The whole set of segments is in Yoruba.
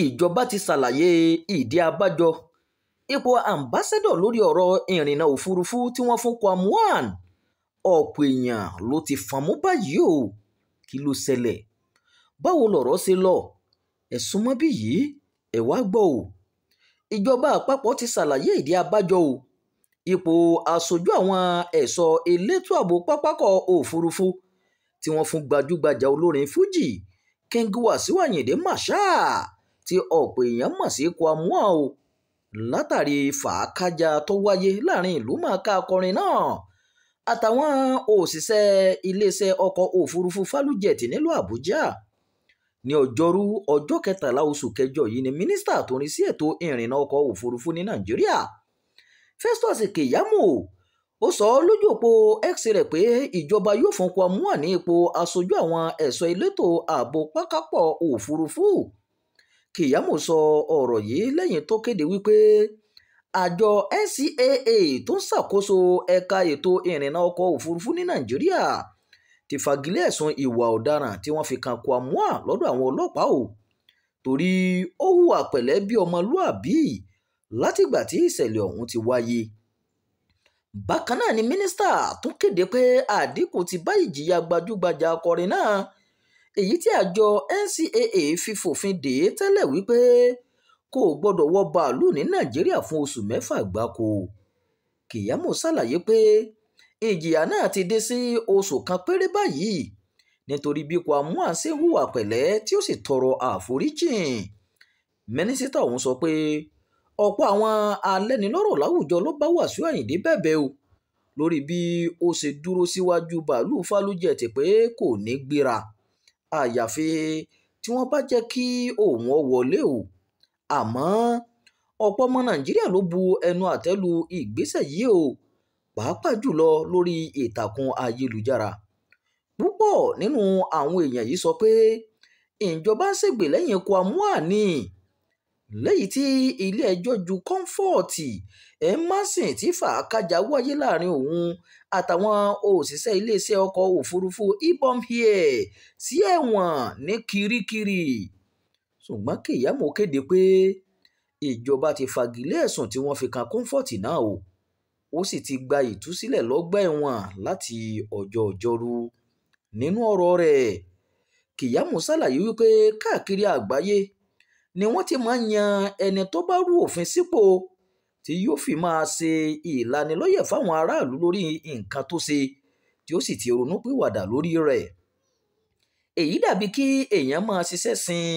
Ìjọba ti ṣàlàyé ìdí abájọ ipò ambassador lórí ọ̀rọ̀ ìrìnnà òfurufú tí wọ́n fún Kwam 1. Ọ̀pọ̀ èèyàn ló ti fọ́nmú báyìí o. Kí ló ṣẹlẹ̀? Báwo lọ̀rọ̀ ṣe lọ? Ẹ súnmọ́ bí yìí, ẹ wá gbọ́ o. Ìjọba àpapọ̀ ti ṣàlàyé ìdí abájọ o ipò aṣojú àwọn ẹ̀ṣọ́ elétò ààbò pápákọ̀ òfurufú tí wọ́n fún gbajúgbajà olórin Fuji King Wasiu Ayinde Marshal tí ọ̀pọ̀ èèyàn mọ̀ sí Kwam 1 o, látàrí fàákájà tó wáyé láàrin ìlúmọ̀ọ́ká akọrin náà àtàwọn òṣìṣẹ́ iléeṣẹ́ ọkọ̀ òfurufú Fálújẹ̀tì nílùú Àbújá. Ní ọjọ́rú ọjọ́ kẹtàlá oṣù kẹjọ yìí ni mínísítà tó ń rí sí ètò ìrìnnà ọkọ̀ òfurufú ní Nàìjíríà, Festus Keyamo, ó sọ lójú òpó X rẹ̀ pé ìjọba yóò fún Kwam 1 ní ipò aṣojú àwọn ẹ̀ṣọ́ elétò ààbò pápákọ̀ òfurufú. Keyamo sọ ọ̀rọ̀ yìí lẹ́yìn tó kéde wípé àjọ NCAA tó ń ṣàkóso ẹ̀ka ètò ìrìnnà ọkọ̀ òfurufú ní Nàìjíríà ti fagilé ẹ̀sùn ìwà ọ̀daràn tí wọ́n fi kan Kwam 1 lọ́dọ̀ àwọn ọlọ́pàá o, torí ó hùwà pẹ̀lẹ́ bí ọmọlúàbí látìgbà tí ìṣẹ̀lẹ̀ ọ̀hún ti wáyé. Bákan náà ni mínísítà tún kéde pé àdínkù ti bá ìjìyà gbajúgbajà akọrin náà, èyí tí àjọ NCAA fi fòfin dè é tẹ́lẹ̀ wípé kò gbọ́dọ̀ wọ bàálù ní Nàìjíríà fún oṣù mẹ́fà gbáko. Keyamo ṣàlàyé pé ìjìyà náà ti dé sí oṣù kan péré báyìí nítorí bí Kwam 1 ṣe hùwà pẹ̀lẹ́ tí ó sì tọrọ àforíjìn. Mínísítà ọ̀hún sọ pé ọ̀pọ̀ àwọn alẹ́nulọ́rọ̀ láwùjọ ló bá Wasiu Ayinde bẹ̀bẹ̀ o lórí bí ó ṣe dúró síwájú bàálù Fálújẹ̀tì pé kò ní gbéra àyàfi tí wọ́n bá jẹ́ kí òun ó wọlé o. Àmọ́ ọ̀pọ̀ ọmọ Nàìjíríà ló bu ẹnu àtẹ́ lu ìgbésẹ̀ yìí o, pàápàá jùlọ lórí ìtàkùn ayélujára. Púpọ̀ nínú àwọn èèyàn yìí sọ pé ìjọba ń ṣègbè lẹ́yìn Kwam 1 ni, lẹ́yìn tí ilé-ẹjọ́ ju Comfort Emmanson tí fàákájà wáyé láàrin òun àtàwọn òṣìṣẹ́ iléeṣẹ́ ọkọ̀ òfurufú Ibom Air sí ẹ̀wọ̀n ní Kirikiri. Ṣùgbọ́n Keyamo kéde pé ìjọba ti fagilé ẹ̀sùn tí wọ́n fi kan Comfort náà o, ó sì ti gba ìtúsílẹ̀ lọ́gbà ẹ̀wọ̀n láti ọjọ́ Ọjọ́rú. Nínú ọ̀rọ̀ rẹ̀, Keyamo ṣàlàyé wípé káàkiri àgbáyé ni wọ́n ti máa ń yan ẹni tó bá rú òfin sípò tí yóò fi máa ṣe ìlanilọ́yẹ̀ fáwọn aráàlú lórí nǹkan tó ṣe tí ó sì ti ronúpìwàdà lórí rẹ̀. Èyí dàbí kí èèyàn máa ṣiṣẹ́ sin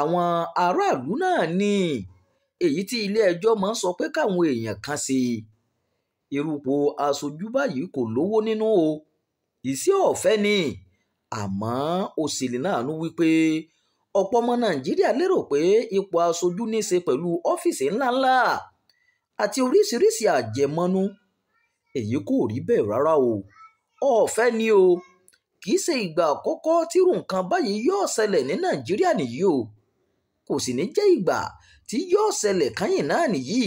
àwọn aráàlú náà ni, èyí tí ilé-ẹjọ́ máa ń sọ pé káwọn èèyàn kan ṣe. Irúpò aṣojú báyìí kò lówó nínú o, iṣẹ́ ọ̀fẹ́ ni. Àmọ́ ó ṣeni láàánú wípé ọ̀pọ̀ ọmọ Nàìjíríà lérò pé ipò aṣojú níṣe pẹ̀lú ọ́fíìsì ńláńlá àti oríṣiríṣi àjẹmọ́nú. Èyí kò rí bẹ́ẹ̀ rárá o, ọ̀fẹ́ ni o. Kì í ṣe ìgbà àkọ́kọ́ tírú nǹkan báyìí yóò ṣẹlẹ̀ ní Nàìjíríà nìyí o, kò sì ní jẹ́ ìgbà tí yóò ṣẹlẹ̀ kányìn náà nìyí.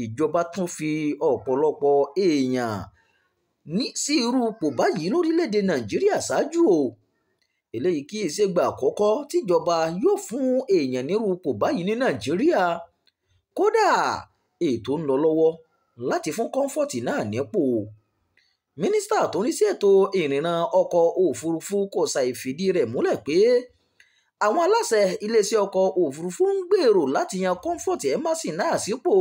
Ìjọba tún fi ọ̀pọ̀lọpọ̀ èèyàn sí irú ipò báyìí lórílẹ̀-èdè Nàìjíríà ṣáájú o. Eléyìí kì í ṣègbà àkọ́kọ́ tíjọba yóò fún èèyàn nírú ipò báyìí ní Nàìjíríà. Kódà ètò ń lọ lọ́wọ́ láti fún Comfort náà nípò. Mínísítà tó ń rí sí ètò ìrìnnà ọkọ̀ òfurufú kò ṣàì fìdí rẹ̀ múlẹ̀ pé àwọn aláṣẹ iléeṣẹ́ ọkọ̀ òfurufú ń gbèrò láti yan Comfort Emmanson náà sípò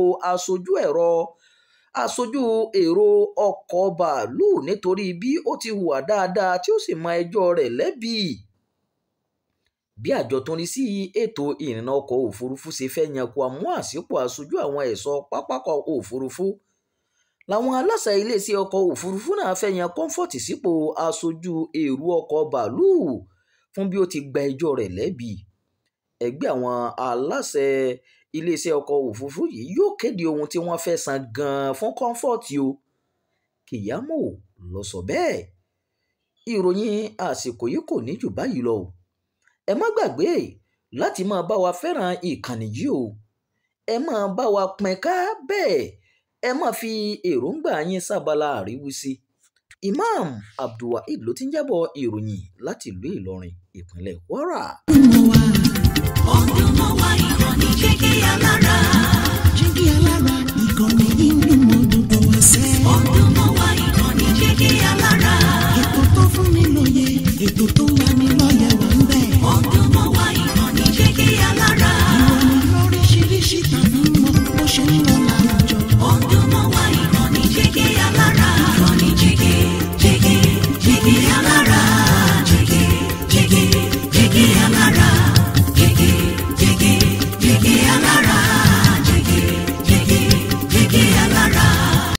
aṣojú èrò ọkọ̀ bàálù nítorí bí ó ti hùwà dáadáa tí ó sì mọ ẹjọ́ rẹ̀ lẹ́bi. Bí àjọ tó ń rí sí ètò ìrìnnà ọkọ̀ òfurufú ṣe fẹ́ yan Kwam 1 sípò aṣojú àwọn ẹ̀ṣọ́ pápákọ̀ òfurufú làwọn aláṣẹ iléeṣẹ́ ọkọ̀ òfurufú náà fẹ́ yan Comfort sípò aṣojú èrò ọkọ̀ bàálù fún bí ó ti gba ẹjọ́ rẹ̀ lẹ́bi. Ẹgbẹ́ àwọn aláṣẹ iléeṣẹ́ ọkọ̀ òfurufú yìí yóò kéde ohun tí wọ́n fẹ́ san gan-an fún Comfort o. Keyamo ló sọ bẹ́ẹ̀. Ìròyìn àsìkò yìí kò ní jù báyìí lọ o. Ẹ má gbàgbé láti máa bá wa fẹ́ràn ìkànnì yìí o. Ẹ máa bá wa pín ká bẹ́ẹ̀, ẹ máa fi èròǹgbà yín sábala àríwísí. Imam Abdulwaheed ló ti ń jábọ̀ ìròyìn láti ìlú Ìlọrin, ìpínlẹ̀ Kwara. Mo wà. Ó dùn mọ́ wa ìkànnì Jígí Alára. Jígí Alára.